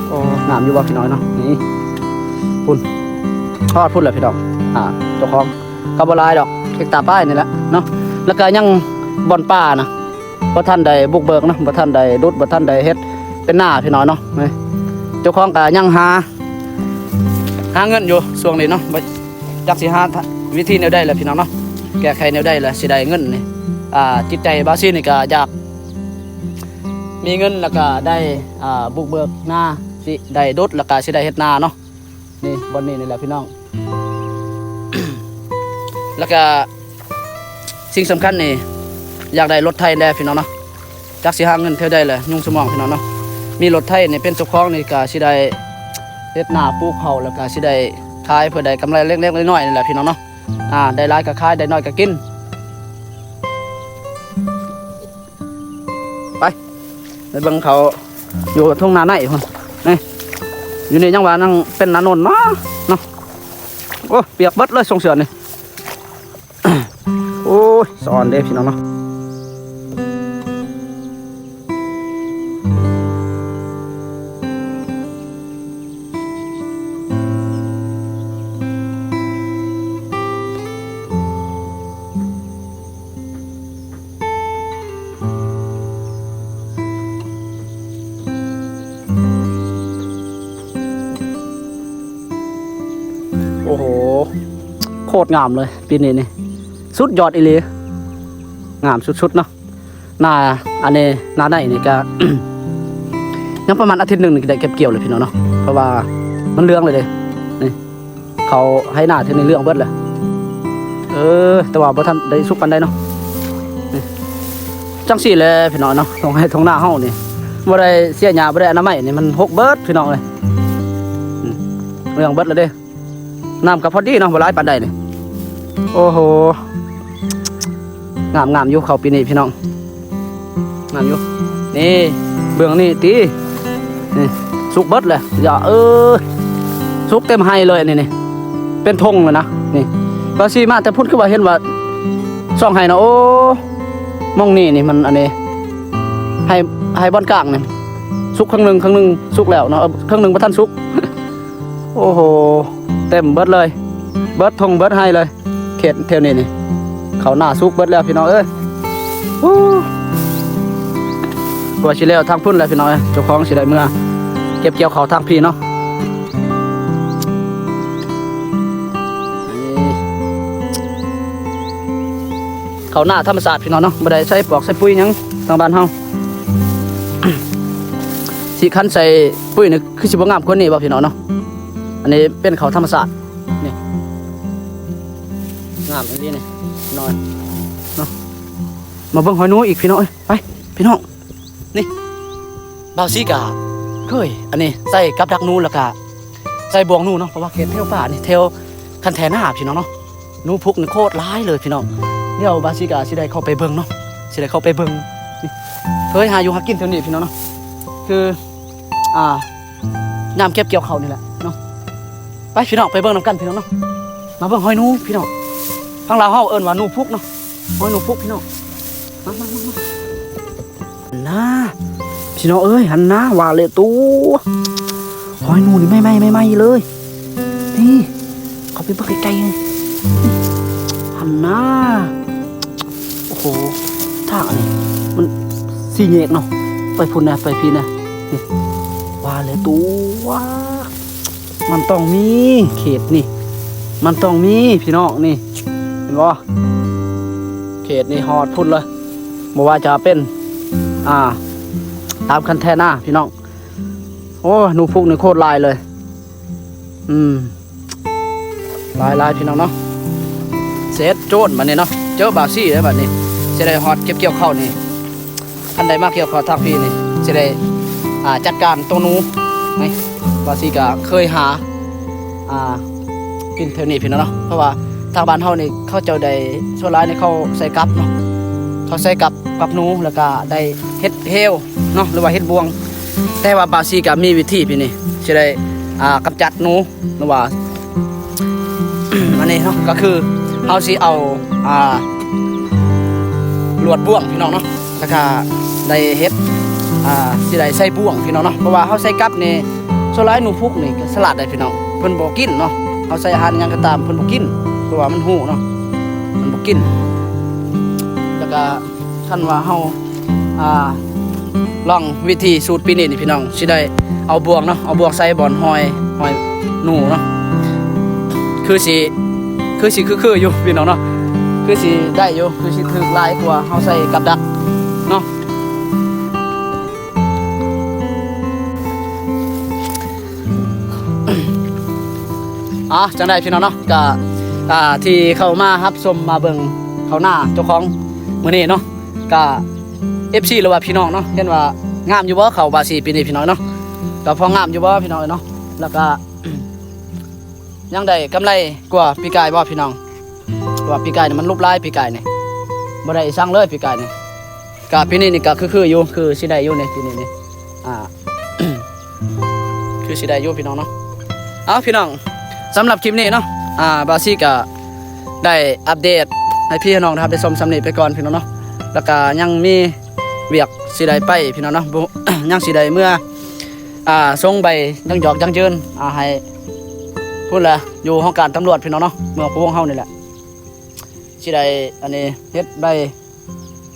ໂອ້ ງາມຢູ່ບໍ່ພີ່ນ້ອງເນາະ ນີ້ ພຸ້ນ ຮອດພຸ້ນແຫຼະພີ່ນ້ອງ. ອ່າ ເຈົ້າຂອງກໍບໍ່ຫຼາຍດອກ ເຮັກຕາປາຍນີ້ແຫຼະເນາະ ແລ້ວກໍຍັງບ່ອນປ່ານະ ບໍ່ທັນໄດ້ບຸກເບີກເນາະ ບໍ່ທັນໄດ້ດຸດ ບໍ່ທັນໄດ້ເຮັດເປັນນາພີ່ນ້ອງເນາະ. ນີ້ ເຈົ້າຂອງກໍຍັງຫາ ຫາເງິນຢູ່ຊ່ວງນີ້ເນາະ ບໍ່ ຈັກຊິຫາ ທະ ວິທີແນວໃດລະພີ່ນ້ອງເນາະ ແກ້ໄຂແນວໃດລະຊິໄດ້ເງິນນີ້. ອ່າ ຈິດໃຈບ່າວຊີນີ້ກະຢາກມີເງິນ ແລ້ວກະໄດ້ ອ່າ ບຸກເບີກນາ ຊິໄດ້ດຸດ ແລ້ວກະຊິໄດ້ເຮັດນາເນາະ. ນີ້ບ່ອນນີ້ນີ້ແຫຼະພີ່ນ້ອງ ແລ້ວກະ ສິ່ງສຳຄັນນີ້ ຢາກໄດ້ລົດໄຖແດ່ພີ່ນ້ອງເນາະ ຈັກຊິຫາເງິນແຖວໃດແຫຼະ ຫຍຸ້ງສະໝອງພີ່ນ້ອງເນາະ. ມີລົດໄຖນີ້ເປັນເຈົ້າຂອງນີ້ກະຊິໄດ້ເຮັດນາປູກເຂົ້າ ແລ້ວກະຊິໄດ້ຂາຍເພື່ອໄດ້ກຳໄລເລັກໆນ້ອຍໆນີ້ແຫຼະພີ່ນ້ອງເນາະ. ອ່າ ໄດ້ຫຼາຍກະຂາຍ ໄດ້ໜ້ອຍກະກິນ. ໄປ ໄປເບິ່ງເຂົາຢູ່ທົ່ງນາໃນພຸ້ນ ນີ້ ຢູ່ນີ້ຍັງວ່າຍັງເປັນນາໂນນເນາະ ເນາະ. ໂອ້ ປຽກເບິດເລີຍ ສົ່ງເສືອນີ້. ໂອ້ຍ ສະອອນເດ້ພີ່ນ້ອງເນາະ. ໂອ້ໂຫ ໂຄດງາມເລີຍປີນີ້ນີ້ ສຸດຍອດອີ່ຫຼີ ງາມສຸດໆເນາະ. ນາ ອັນນີ້ ນາໃນນີ້ກະ ຍັງປະມານອາທິດໜຶ່ງນີ້ກະໄດ້ເກັບກ່ຽວແລ້ວພີ່ນ້ອງເນາະ ເພາະວ່າມັນເຫຼືອງແລ້ວເດ້ ນີ້ ເຂົ້າໄຮ່ນາເທື່ອນີ້ເຫຼືອງເບິດແລ້ວ. ເອີ ແຕ່ວ່າບໍ່ທັນໄດ້ສຸກປານໃດເນາະ. ນີ້ ຈັ່ງຊີ້ແຫຼະພີ່ນ້ອງເນາະ, ທົ່ງໄຮ່ທົ່ງນາເຮົານີ້ ບໍ່ໄດ້ເສຍຫຍ້າ ບໍ່ໄດ້ອະນາໄມນີ້ ມັນຮົກເບິດພີ່ນ້ອງເອີຍ. ອືມ ເຫຼືອງເບິດແລ້ວເດ້. ນ້ຳກໍພໍດີເນາະ ບໍ່ຫຼາຍປານໃດນີ້. ໂອ້ໂຫ ງາມໆຢູ່ເຂົ້າປີນີ້ພີ່ນ້ອງ ງາມຢູ່. ນີ້ເບິ່ງນີ້ຕິ ນີ້ສຸກເບິດແລ້ວ ຢ່າເອີຍ ສຸກເຕັມໄຮ່ເລີຍນີ້ ນີ້ເປັນທົ່ງແລ້ວນະ. ນີ້ວ່າຊິມາແຕ່ພຸ້ນ ຄືວ່າເຫັນວ່າຊ່ອງໄຮ່ນະ. ໂອ້ ໝ່ອງນີ້ນີ້ມັນອັນນີ້ ໄຮ່ ໄຮ່ບ່ອນກາງນີ້ ສຸກເຄິ່ງໜຶ່ງ ເຄິ່ງໜຶ່ງສຸກແລ້ວເນາະ ເອີ ເຄິ່ງໜຶ່ງບໍ່ທັນສຸກ. ໂອ້ໂຫ ເຕັມເບິດເລີຍ ເບິດທົ່ງເບິດໄຮ່ເລີຍ. ເຂດແຖວນີ້ນີ້ ເຂົ້ານາສຸກເບິດແລ້ວພີ່ນ້ອງເອີຍ. ໂອ້ ກວ່າຊິແລ້ວທາງພຸ້ນແຫຼະພີ່ນ້ອງເອີຍ, ເຈົ້າຂອງຊິໄດ້ເມືອເກັບກ່ຽວເຂົ້າທາງພີ້ເນາະ. ເຂົ້ານາທຳມະຊາດພີ່ນ້ອງເນາະ, ບໍ່ໄດ້ໃສ່ປອກໃສ່ປຸ໋ຍຫຍັງ ທາງບ້ານເຮົາ. ຊິຄັນໃສ່ປຸ໋ຍນີ້ ຄືຊິບໍ່ງາມກວ່ານີ້ບໍ່ພີ່ນ້ອງເນາະ? ອັນນີ້ເປັນເຂົ້າທຳມະຊາດ ນີ້ ງາມອີ່ຫຼີນີ້ ນ້ອຍເນາະ. ມາເບິ່ງຫອຍໜູອີກພີ່ນ້ອງເອີຍ ໄປພີ່ນ້ອງ. ນີ້ ບ່າວສີກະເຄີຍ ອັນນີ້ ໃສ່ກັບດັກໜູ ແລ້ວກະໃສ່ບ່ວງໜູເນາະ, ເພາະວ່າເຂດແຖວປ່ານີ້ ແຖວຄັນແຖນາພີ່ນ້ອງເນາະ ໜູພຸກນີ້ໂຄດຫຼາຍເລີຍພີ່ນ້ອງ. ດຽວບ່າວສີກະຊິໄດ້ເຂົ້າໄປເບິ່ງເນາະ ຊິໄດ້ເຂົ້າໄປເບິ່ງ. ນີ້ ເຄີຍຫາຢູ່ຫາກິນແຖວນີ້ພີ່ນ້ອງເນາະ ຄື ອ່າ ຍາມເກັບກ່ຽວເຂົ້ານີ້ແຫຼະເນາະ. ໄປພີ່ນ້ອງ ໄປເບິ່ງນຳກັນພີ່ນ້ອງເນາະ. ມາເບິ່ງຫອຍໜູພີ່ນ້ອງ, ທາງລາວເຮົາເອີ້ນວ່າໜູພຸກເນາະ ຫອຍໜູພຸກພີ່ນ້ອງ. ມາ ມາ ມາ ມາ ຫັ້ນນາ ພີ່ນ້ອງເອີຍ ຫັ້ນນາ ວ່າແລ້ວໂຕ ຫອຍໜູນີ້ໃໝ່ໆ ໃໝ່ໆເລີຍ. ນີ້ ເຂົ້າໄປເບິ່ງໃກ້ໆ ນີ້ ຫັ້ນນາ. ໂອ້ໂຫ ທາງອັນນີ້ມັນສີ່ແຍກເນາະ, ໄປພຸ້ນນະ ໄປພີ້ນະ. ນີ້ ວ່າແລ້ວໂຕ ມັນຕ້ອງມີ ເຂດນີ້ມັນຕ້ອງມີພີ່ນ້ອງ. ນີ້ ເຫັນບໍ່ ເຂດນີ້ຮອດພຸ້ນເລີຍ, ບໍ່ວ່າຈະເປັນ ອ່າ ຕາມຄັນແຖນາພີ່ນ້ອງ. ໂອ້ ໜູພຸກນີ້ໂຄດຫຼາຍເລີຍ. ອືມ ຫຼາຍໆ ພີ່ນ້ອງເນາະ. ເສັດໂຈນບາດນີ້ເນາະ, ເຈີບ່າວສີແລ້ວບາດນີ້ ຊິໄດ້ຮອດເກັບກ່ຽວເຂົ້ານີ້. ຄັນໄດ້ມາກ່ຽວເຂົ້າທາງພີ້ນີ້ ຊິໄດ້ ອ່າ ຈັດການໂຕໜູ. ນີ້ ບ່າວສີກະເຄີຍຫາ ອ່າ ກິນແຖວນີ້ພີ່ນ້ອງເນາະ, ເພາະວ່າທາງບ້ານເຮົານີ້ ເຂົາເຈົ້າໄດ້ ສ່ວນຫຼາຍນີ້ເຂົາໃສ່ກັບເນາະ, ເຂົາໃສ່ກັບ ກັບໜູ ແລ້ວກະໄດ້ເຮັດເຫວເນາະ ຫຼືວ່າເຮັດບ່ວງ. ແຕ່ວ່າບ່າວສີກະມີວິທີປີນີ້ ຊິໄດ້ ອ່າ ກຳຈັດໜູ ຫຼືວ່າ ອັນນີ້ເນາະ ກໍຄືເຮົາຊິເອົາ ອ່າ ລວດບ່ວງພີ່ນ້ອງເນາະ, ແລ້ວກະໄດ້ເຮັດ ອ່າ ຊິໄດ້ໃສ່ບ່ວງພີ່ນ້ອງເນາະ. ເພາະວ່າເຮົາໃສ່ກັບນີ້ ສ່ວນຫຼາຍໜູພຸກນີ້ກໍສະຫຼາດໄດ໋ພີ່ນ້ອງ, ເພິ່ນບໍ່ກິນເນາະ. ເຮົາໃສ່ອາຫານຫຍັງກໍຕາມ ເພິ່ນບໍ່ກິນ ເພາະວ່າມັນຮູ້ເນາະ ມັນບໍ່ກິນ. ແລ້ວກະ ຄັນວ່າເຮົາ ອ່າ ລອງວິທີສູດປີນີ້ນີ້ພີ່ນ້ອງ ຊິໄດ້ເອົາບ່ວງເນາະ, ເອົາບ່ວງໃສ່ບ່ອນຫອຍ ຫອຍໜູເນາະ, ຄືຊິ ຄືຊິຄືໆຢູ່ພີ່ນ້ອງເນາະ, ຄືຊິໄດ້ຢູ່ ຄືຊິຖືກຫຼາຍກວ່າເຮົາໃສ່ກັບດັກເນາະ. ອ່າ ຈັ່ງໃດພີ່ນ້ອງເນາະ ກະ ອ່າ ທີ່ເຂົ້າມາຮັບຊົມມາເບິ່ງເຂົ້ານາເຈົ້າຂອງມື້ນີ້ເນາະ, ກະ ເອັຟຊີ ຫຼືວ່າພີ່ນ້ອງເນາະ ເຫັນວ່າງາມຢູ່ບໍ່ເຂົ້າບ່າວສີປີນີ້ພີ່ນ້ອງເນາະ, ກະພໍງາມຢູ່ບໍ່ພີ່ນ້ອງເນາະ? ແລ້ວກະ ຍັງໄດ້ກຳໄລກວ່າປີກາຍບໍ່ພີ່ນ້ອງ? ວ່າປີກາຍນີ້ມັນຫຼຸບຫຼາຍ, ປີກາຍນີ້ບໍ່ໄດ້ອີ່ສັງເລີຍປີກາຍນີ້. ກະປີນີ້ນີ້ກະຄືໆຢູ່ ຄືຊິໄດ້ຢູ່ນີ້ ປີນີ້ນີ້ ອ່າ ຄືຊິໄດ້ຢູ່ພີ່ນ້ອງເນາະ. ເອົາພີ່ນ້ອງ ສຳລັບຄລິບນີ້ເນາະ ອ່າ ບ່າວສີກະໄດ້ອັບເດດໃຫ້ພີ່ໃຫ້ນ້ອງໄດ້ຮັບໄດ້ຊົມສ່ຳນີ້ໄປກ່ອນພີ່ນ້ອງເນາະ, ແລ້ວກະຍັງມີວຽກຊິໄດ້ໄປພີ່ນ້ອງເນາະ, ຍັງຊິໄດ້ເມືອ ອ່າ ສົ່ງໃບຢັ້ງຍອກຢັ້ງຢືນ ອ່າ ໃຫ້ພຸ້ນແຫຼະ ຢູ່ຫ້ອງການຕຳຫຼວດພີ່ນ້ອງເນາະ, ເມືອງພະວົງເຮົານີ້ແຫຼະ ຊິໄດ້ ອັນນີ້ ເຮັດໃບ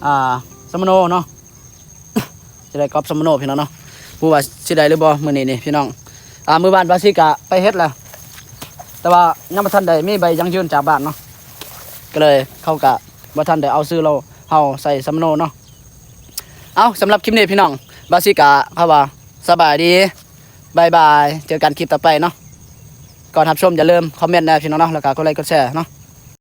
ອ່າ ສຳມະໂນເນາະ, ຊິໄດ້ກອບສຳມະໂນພີ່ນ້ອງເນາະ. ບໍ່ຮູ້ວ່າຊິໄດ້ຫຼືບໍ່ມື້ນີ້ນີ້ພີ່ນ້ອງ, ອ່າ ມື້ວານບ່າວສີກະໄປເຮັດແລ້ວ ແຕ່ວ່າຍັງບໍ່ທັນໄດ້ມີໃບຢັ້ງຢືນຈາກບ້ານເນາະ, ກໍເລີຍເຂົາກະບໍ່ທັນໄດ້ເອົາຊື່ເຮົາໃສ່ສຳມະໂນເນາະ. ເອົາ ສຳລັບຄລິບນີ້ພີ່ນ້ອງ ບ່າວສີກະເຂົາວ່າສະບາຍດີ ບາຍບາຍ ເຈີກັນຄລິບຕໍ່ໄປເນາະ. ກ່ອນຮັບຊົມຢ່າລືມຄອມເມັນແດ່ພີ່ນ້ອງເນາະ, ແລ້ວກະກົດໄລກົດແຊເນາະ.